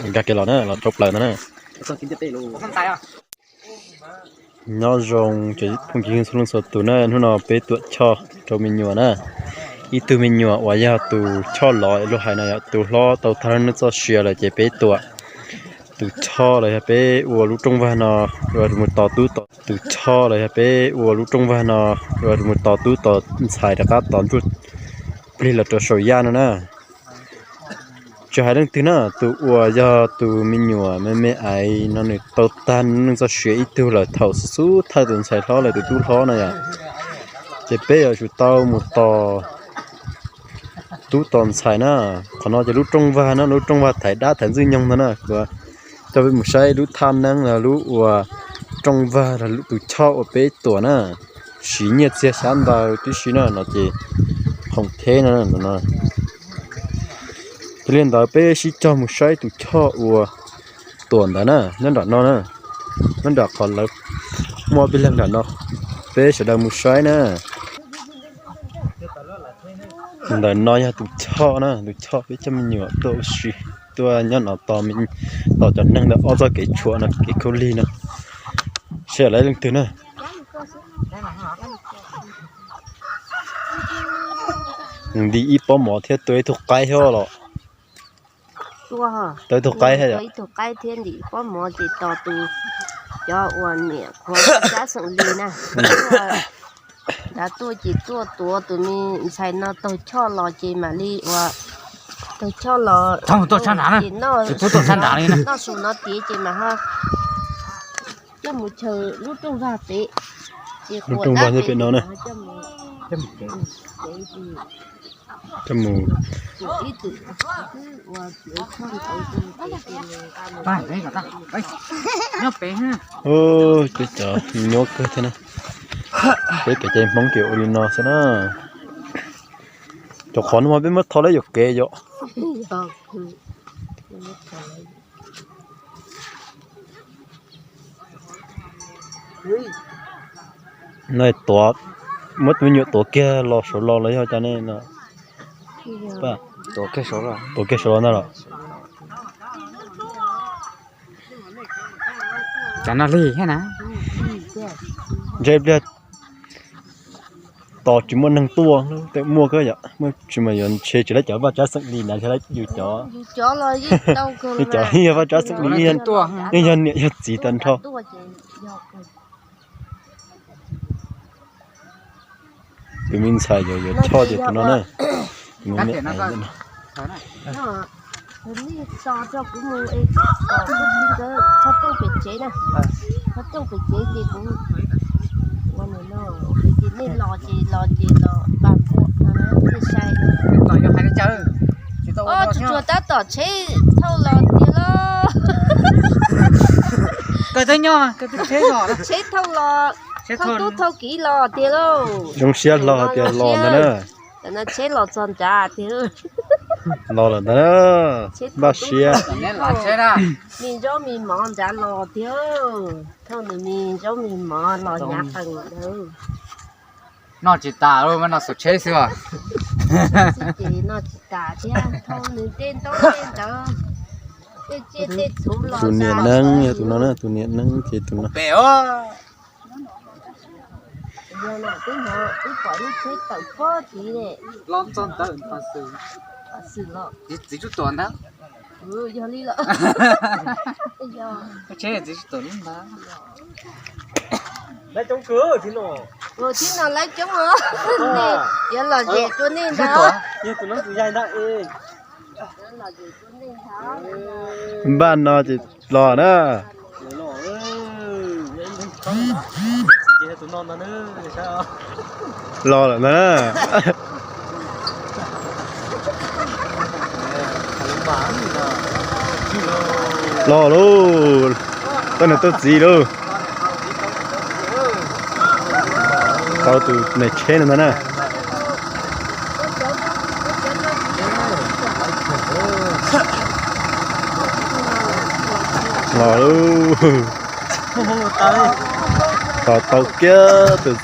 Nkag kiag los na, los rau plaws ntag na. Nyob zoo cov phooj ywg txhua leej txhua tus na, hnub no peb tuam choj rau me nyuam na. Ib tug me nyuam uas yog tus choj los luag hais no yog tus hlob tau tag neej txoj sia lawm ces peb tuam tus choj los yog peb ua lub rooj vag no mus tos tub tos, tus choj los yog peb ua lub rooj vag no mus tos tub tos ntxhais rov qab tos ntsuj plig los rau saum yaj no na. Tsis hais leej twg na, tus uas yog tus me nyuam me me aiv no nws tau tag neej txoj sia ib tug lawm thaum xub xub thawj tus ntxhais hlob lawm tus tub hlob no yom. Ces peb yuav tsum tau mus tos tub tos ntxhais na. Qhov no ces lub rooj vag no lub rooj vag thaiv dab thaiv ntxwg nyoog ntag na. Kuv coj peb mus saib lub thaj neeb los lub uas rooj vag los tus choj uas peb tuam na. Siv nyiaj txiag xyab ntawv tib si na no ces khoom theb no no. Yog li ntawd peb sib cog mus saib tus choj uas tuam ntawd na, nyob nram no na, nyob nram qhov lawv muaj peb leeg nram no, peb sawv daws mus saib na. Ntawm no yog tus choj na, tus choj peb coj me nyuam tuaj ua si, tuaj nyob no tos, tos cov neeg ntawm ob txoj kev tshuam no, kev khaub lig no, seb lawv leej twg na. Ntim ib pob mov thiab tua ib tug qaib thiab los. Tua ib tug qaib thiab, ib tug qaib thiab ntim ib pob mov ces tos tus, cov uas niam qhuav sab xeem li na, nrad tuaj ces tuaj tuav tus me ntxhais no taug choj los ces mam li uas taug choj los ces noj su no tiav ces mam ho coj mus chaws lub rooj vag pem, ces lub rooj vag nyob pem no na. Coj mus. Peb cov nyuaj kawg thiab na. Peb kev cai Hmoob ces ua li no xwb na. Cov qhov no mas peb muab tho lawm yuam kev yom. No tuav, muab tus me nyuam tuav kiag los saud los los yog cas ne no. Tuav kiag saud los ntag los. Cov no lig thiab na. Ntshe pliag tos tsis muaj neeg tuaj, tej muaj kawg yom, muaj tsis mas yuav ntshe tsis lawv cov vaj tsab xeem li na, yog lawv yus cov, yus cov yog vaj tsab xeem li, yeej yog niam yog txiv tag nrho. Tus me ntxhais yuav choj ces tus no na. Tus me me aiv no. Tsuas tsuas tab tom tsheb thauj los tiag lauj. Tsheb thauj los, thauj tub thauj kiv los tiag lauj. Zoo siab hlo tias los ntag na. Tam no tsheb los txog nrad tiag. Los lawm ntag na. Npaj siab. Me zaub me mov nrad los tiag. Thauj nws me zaub me mov los hnyav qees lawm. Noj tsis tas, mas noj xauv tsheb xwb os. Ces noj tsis tas thiab, thauj nws tej ntaub tej ntawv, tej tsiaj tej txhuv los. Tus niam neeb yog tus no na, tus niam neeb ces tus no. Yog no twb hnov twb pom lub tsheb tawm pob tid ne. Los txog ntawm Paj Xwm los. Txiv Tsub Tuam ntag. Yog li los. Tsheb txiv Tsub Tuam lub ntawd. Lawv coob kawg thiab no. Thiab no lawv coob os. Nej yuav lom zem rau nej ntag. Yog tus no tus yaig ntag. Npaj no ces los na. Los lawm na. Los lauj. Tuaj niam tuaj txiv lauj. Tau tus niam tsheb no ntag na. Los lawm. Tos tau kiag tus,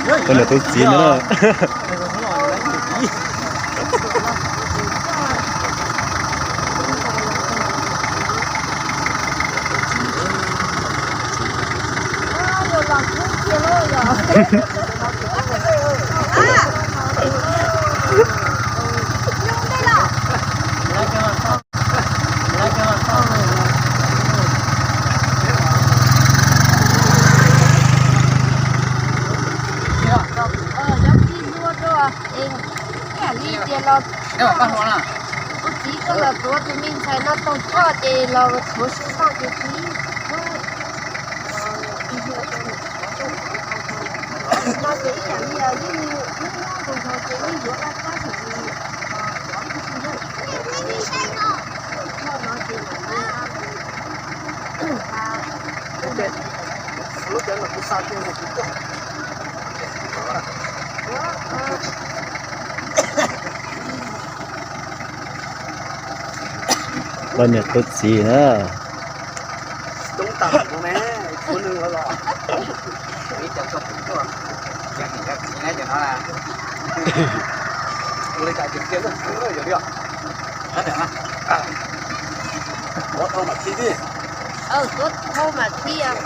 tus niam tus txiv no na. Ib yam li tias los, kuv txiv koj los tuav tus me ntxhais no tau choj ces los tuav sib noj ces txiv. No ces ib yam li yeej hnub nyob nkaus nkaus ces yeej yuav laj kab xwb. Tus niam tus txiv na. Tuav thau mam thib,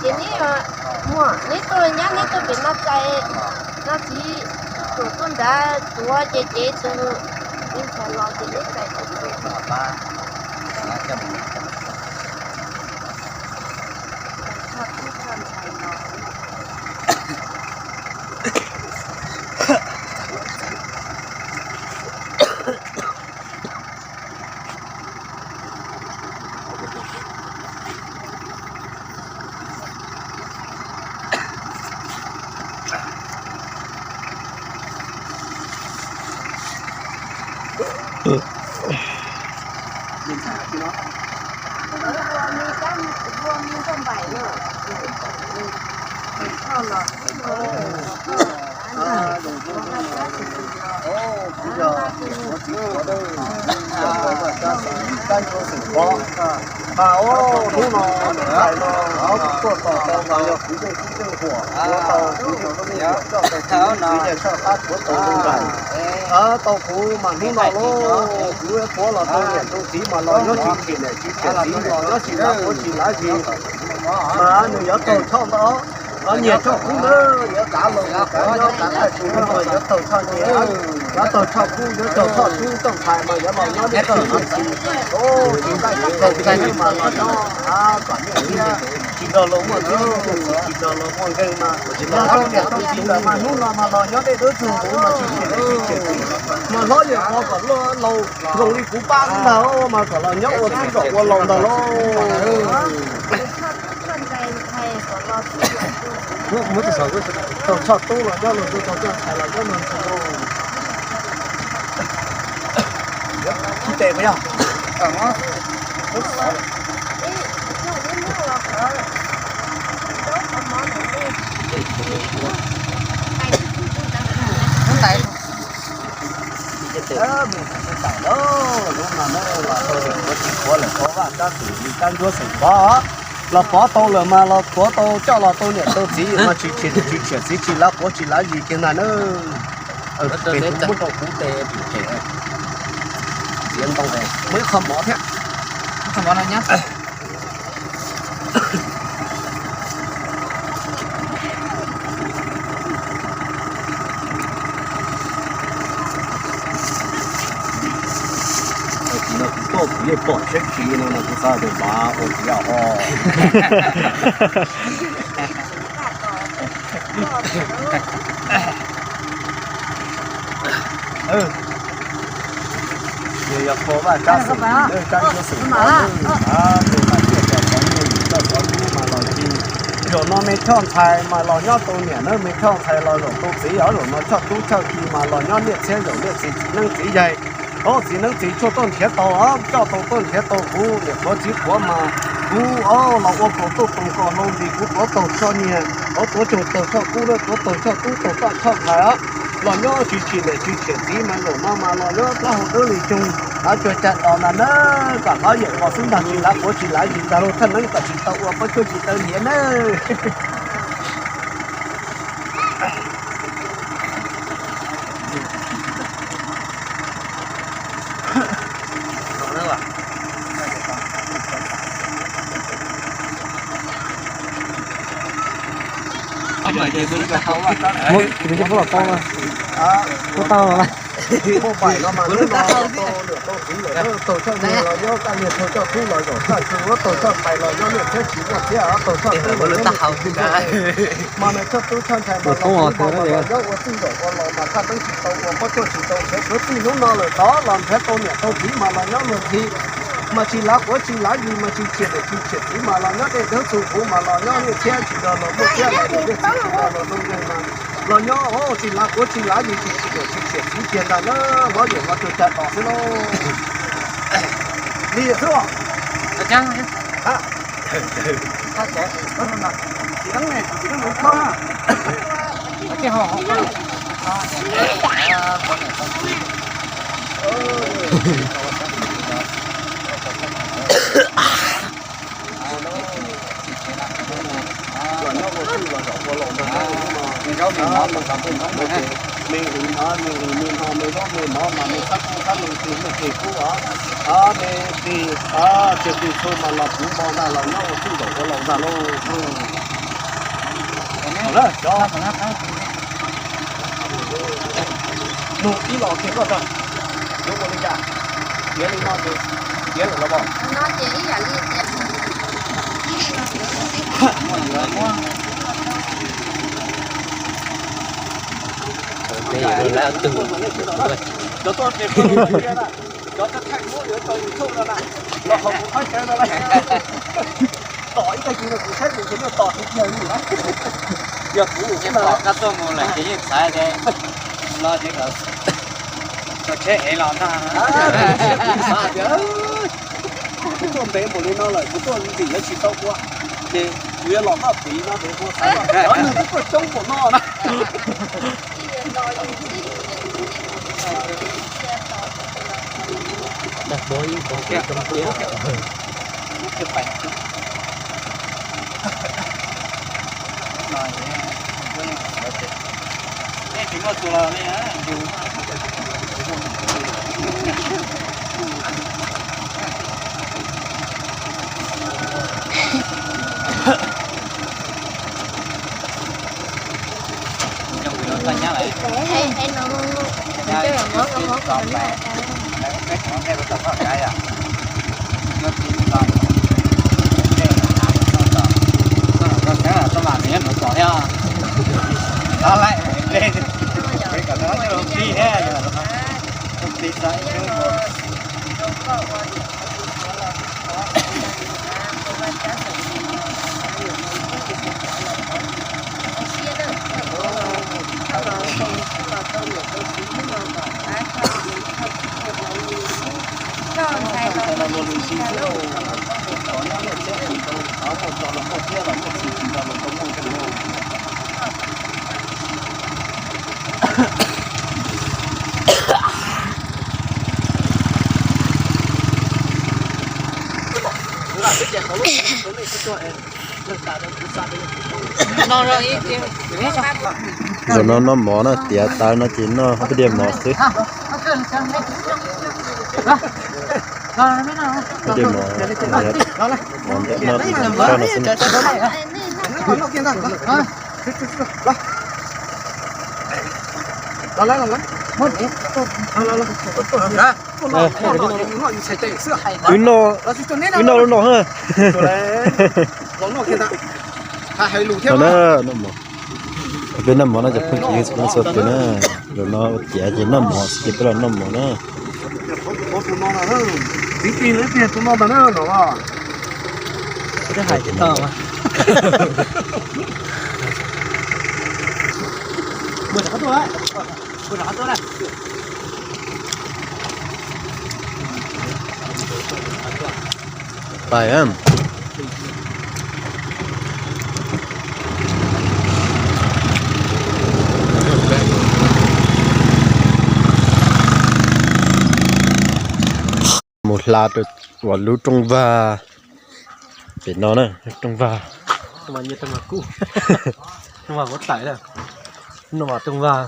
ces neb, muam neb tuaj nyob neb tuaj pem no txais, no txiv, tus tuaj nrad tuav ces cev tus me ntxhais los ces neb txais tus. Mas hnub no ntxhais no tuaj tos tau mas yog kuv yeej sib yeej huam, kuv tau kuv cov lub me nyuam coj tau kuv lub txiv yawg saj qab tuav tau lub nraim. Tau kuv mas hnub no los kuv tuav los tau niam tau txiv mas los nyob tsis tsim niam tsis tsim txiv, los nyob tsis lav quav tsis lav zis. Mas nws yuav taug choj ntawd, los nyias choj kub na, yuav kav los kav nyob kav tag tsis na mas yuav taug choj nyias, yuav taug choj kub, yuav taug choj tub txoj ntxhais mas yuav los nyob niam txiv, tsis nqaij tsis tau txiv mas los nyob kom niam txiv tsis nrog luag muaj txiv, tsis nrog luag muaj nkeeg mas, yog tau niam tau txiv lawm mas hnub no mas los nyob dej dawb txog kuv mas tsis tsim niam tsis tsim txiv, mas hlob yawg qhov kom luag laus zoo li kuv pab ntag mas kom los nyob ua txij kom ua laus ntag lauj. Taug choj tub los nyob luag, taug choj ntxhais los nyob luag. Ib tes puas yog? Hnub no na los tau kuav tsis kuav lawm, kuav vaj tsab xeem li kab ntsuab xeem pov, los pov tau lawm mas los tuav tau coj los tau niam tau txiv mas tsis tsim niam tsis tsim txiv, tsis lav quav tsis lav zis kiag ntag na. Pem kuv muab rau kuv tes pem pem txiav ntoo, muaj ib qho mov thiab. Kuv tuaj kuv yeej pom siab tsis no no kuv xav tias npav ua tsis yog ho. Ces yog kuav vaj tsab xeem, tsab ntsuab xeem pov, tus mas tiaj cov cov nyuj yim coj cov tub mas los tsis, zaum no me choj ntxhais mas los nyob tau niam na, me choj ntxhais los zaum tau txiv, zaum no choj tub choj ki mas los nyob niam txiv zaum niam txiv txiv neeb txiv yaig. Ob txiv neeb txiv tshuaj tuaj nrhiav tau, coj tau tuaj nrhiav tau kuv niam quav txiv quav mas kuv los ua kaus tuaj toom kom hlau vim kuv tuav taug choj nyias, kuv tuav tsaug taug choj kub, tuav taug choj tub taug choj ntxhais, los nyob tsis tsim niam tsis tsim txiv mas zaum no mas los nyob plaub hau dawb li coog. Qhov cuag cag dos ntag na, kom qhov yawm vos xwb ntag, tsis lav quav tsis lav yig ntag lauj, thaj neeb kom tsis tau ua pob cuab tsis tau hniav na. Muab kuv tus coj pob los tau, muab tau los. Muaj paim no mas hnub no tau niam tau txiv lawm, taug choj niag los nyob kaj niag, taug choj tub los zaum choj tsu, taug choj pais los nyob niaj txhiab tsis muaj txiab, taug choj tub los nyob niaj txhiab tsis muaj txiab. Mas nws choj tub choj ntxhais mas los tub mas los nyob ua txij zaum ua laus mas thaj neeb tsis tau ua pob cuab tsis tau hniav, suav txij hnub no lawm tod los nrhiav tau niam tau txiv mas los nyob luag ntxhi. Mas tsis lav quav tsis lav yig mas tsis tshiam niam tsis tshiam txiv mas los nyob dej dawb txuj huv mas los nyob niaj txhiab tsis nrog luag muaj txiab, los niaj txhiab tsis nrog luag zoo nkeeg mas los nyob tsis lav quav tsis lav yig tsis tshiam niam tsis tshiam txiv kiag ntag na. Hlob yawm los cuag cag dos xwb lauj. Li xwb os. Los nyob ua txij los zaum ua laus ntag na, me hlis no me hlis me no me zaub me mov mas me txhab kub txhab loo twg me tig kub os, me tig txiag tig txhu mas los puv npo ntag, los nyob ua txij zaum ua laus ntag lauj. Nug ib los kiag koj tag, yuav ua li cas? Tiav li no ces tiav lawm los as? Cov tuaj ces cov thaij muab yuav tso YouTube no na, los qhov kuv qhov chaw no na. Tom ib tag kis no kuv saib kuv tus nyuj tom tiag tiag li na. Yog kuv pom koj tuaj mus lawm ces yeej xav tias los ces kom tso tsheb ev los ntag. Kuv tuaj ntev npaum li no lawm, kuv tuaj ntxim lawv tsis tau ua, ces kuv yuav los noj tid no ces ua xav, cov neeg twb tuaj coob npaum no na. Zaum no noj mov na, tiav tawv no ces noj hab peb diav mov xwb. Peb diav mov, mov ntawm no, no xwb. Wb noj, wb noj lub no ha. Noj mov, peb noj mov no cov phooj ywg txhua leej txhua tus na. Zaum no ua tiav ces noj mov xwb ces peb los noj mov na. Pais. Mus hla rau uas lub rooj vag pem no na, rooj vag. No mas rooj vag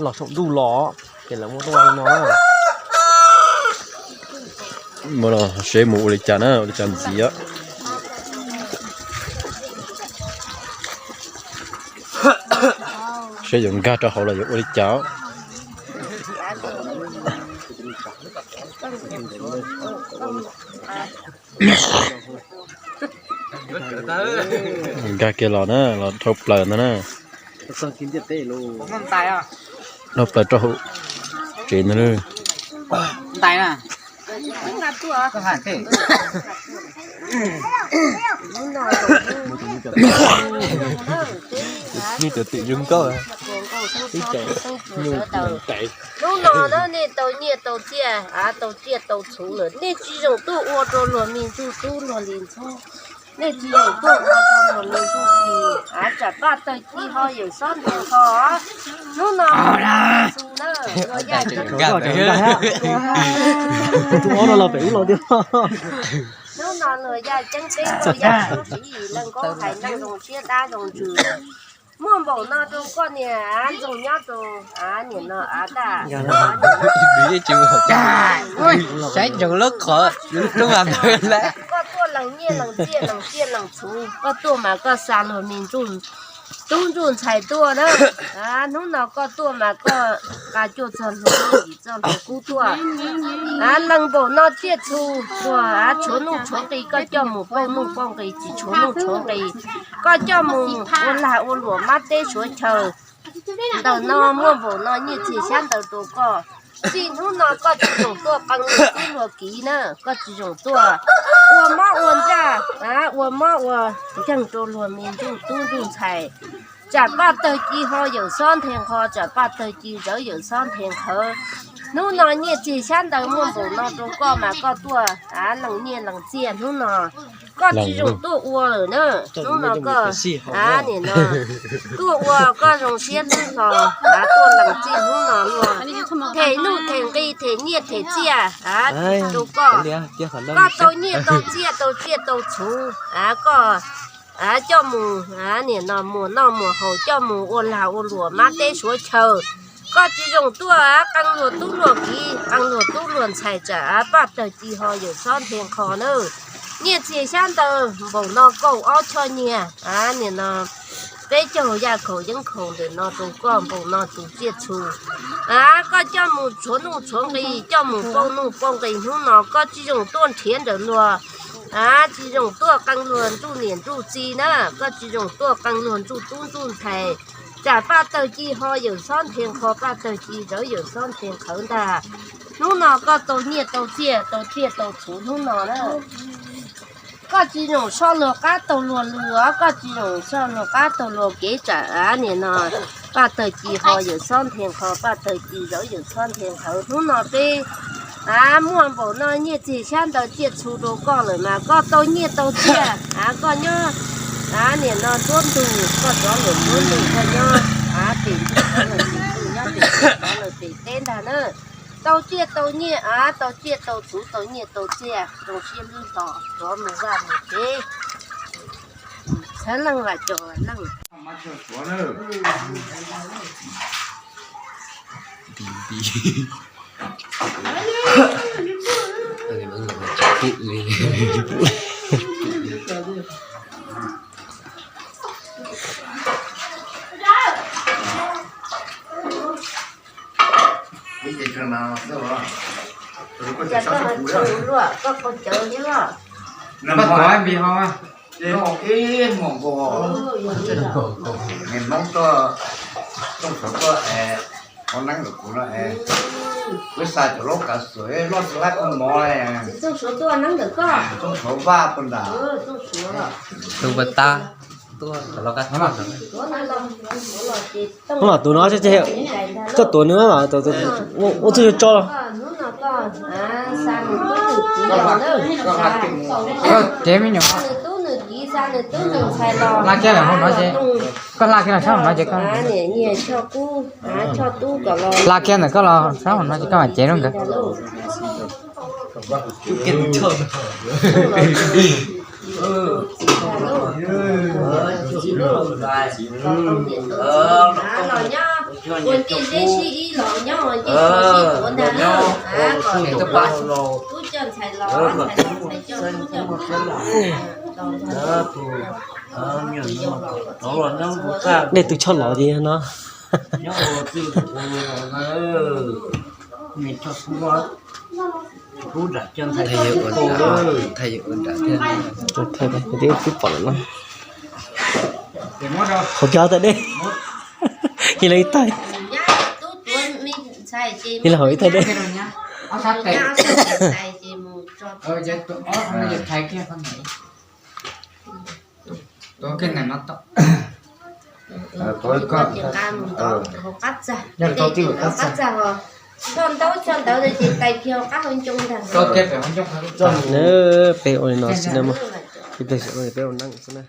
los saum ntuj los, ces lawv muab rooj vag li no na. Mus los seb mus ua li cas na, ua li cas ntxiv. Seb yuav nkag rau hauv los yuav ua li cas. Nkag kiag los na, los dhau plaws ntag na. Dhau plaws rau hauv tsev ntag na. Hnub no na nej tau nyiaj tau txiaj, av tau tsiaj tau txhuv lawm, nej tsis zoo tuaj ua rau luag me ntsuj tub luag li ntxhub. Nej tsis zoo tuaj ua rau luag me ntsuj plig, av tsam paj tawg ci ho yawm xob ntev ho. Hnub no na, luag yaj ceeb peb, luag yaj ceeb peb, luag yaj ceeb peb, leej nkaub hais neeg zoo siab dab zoo ntsws. Muaj npaum no rau koj niam, av ntxoog nyob rau, av niam no av daj. Saib ntsoov lub qhov lub mas ntawd lawm. Koj tuaj lees nyiaj lees txiaj lees tsiaj lees txhuv, koj tuaj mas koj xa luag me ntsuj tub ntsuj ntxhais tuaj na. Hnub no koj tuaj mas koj qa cuaj txog hluas nraug yim txoj hluas kub tuaj. Av lees npaum no tsiaj txhu, luag av tshuav nuj tshuav nqi koj coj mus pauj nuj pauj nqi, tsis tshuav nuj tshuav nqi koj coj mus ua lag ua luam mab teb suav chaw. Ntawm no muaj npaum no nyiaj txiag xyab ntawv rau koj. Txij hnub no koj tsis zoo tuaj qee luag tub luag kiv na, koj tsis zoo tuaj ua mob ua ntsaj, ua mob ua nkeeg rau luag me ntsuj tub ntsuj ntxhais. Tsam paj tawg ci ho yawm xob nthe nqho, tsam paj tawg ci zawv yawm xob nthe nqhawv. Hnub no nyiaj txiag xyab ntawv muaj npaum no rau koj mas koj tuaj, av lees nyiaj lees txiaj hnub no. Koj tsis zoo tuaj ua lawm na, hnub no koj, av niam no tuaj ua koj zoo siab hlub hlo, av tuaj lees txiaj hnub no luag them nuj them nqi them nyiaj them txiaj, av rau koj. Koj tau nyiaj tau txiaj tau tsiaj tau txhuv, av koj, av coj mus, av niam no muas noj muas haus coj mus ua lag ua luam mab teb suav chaw. Koj tsis zoo tuaj, av qee luag tub luag kiv, qee luag tub luag ntxhais tsam av paj tawg ci ho yawm xob nthe nqho na. Nyiaj txiag xyab ntawv npaum no kaum ob choj nyiaj, av niam no peb caug yaj khaum yeeb khaum ntawm no rau koj npaum no tus tsiaj txhu. Av koj coj mus tshuav nuj tshuav nqi, coj mus pauj nuj pauj nqi hnub no koj tsis zoo tuaj nrhiav ntawm luag. Av tsis zoo tuaj qee luag ntsuj niam ntsuj txiv na, koj tsis zoo tuaj qee luag ntsuj tub ntsuj ntxhais. Tsam paj tawg ci ho yawm xob nthe nqho, paj tawg ci zawv yawm xob nthe nqhawv ntag. Hnub no koj tau nyiaj tau txiaj tau tsiaj tau txhuv hnub no na. Koj tsis zoo soj luag qab taug luag lus, koj tsis zoo soj luag qab taug luag kev tsam av niam no paj tawg ci ho yawm xob nthe nqho, paj tawg ci zawv yawm xob nthe nqhawv. Hnub no peb, av muaj npaum no nyiaj txiag xyab ntawv tsiaj txhu rau koj lawm mas koj tau nyiaj tau txiaj, av koj nyob, av niam no nruab ntug koj rov lawm nruab ntug koj nyob, av pem ntug rov lawm pem ntug, nyob pem teb rov lawm pem teb ntag na. Tau tsiaj tau nyiaj, av tau tsiaj tau txhuv, tau nyiaj tau txiaj, zoo siab hlub hlo, rov mus vaj mus tsev. Txhawv leej vam cov leej. Cas koj ho tsis luaj, koj qaug cawv thiab los? Koj tuav npis hau. Ib hmos nkaus, niag Hmoob tuaj, Txooj Suav tuaj es, ua neeb ntawm kuv no es, wb xa cov lub kav xwm loj xwb lab koj mov. Txooj Suav tuaj neeb ntawm koj. Txooj Suav vaj puag nram. Tus puas tas, tuaj los kab thab. Tus no koj tuav nws mas ua txuj tso los. Koj tsev me nyuam. Hla kiag lawm hauv no ces, koj hla kiag los sab hauv no ces koj, hla kiag ntawm koj los sab hauv no ces koj mam cev rau nkawd. Nej tus choj lov ces no. Twb pom lawm no. Hauv cov tag dej. Yog li tag, yog li hauv ib tag dej. Peb ua li no xwb na mog, ib pliag peb ua neeb xwb na.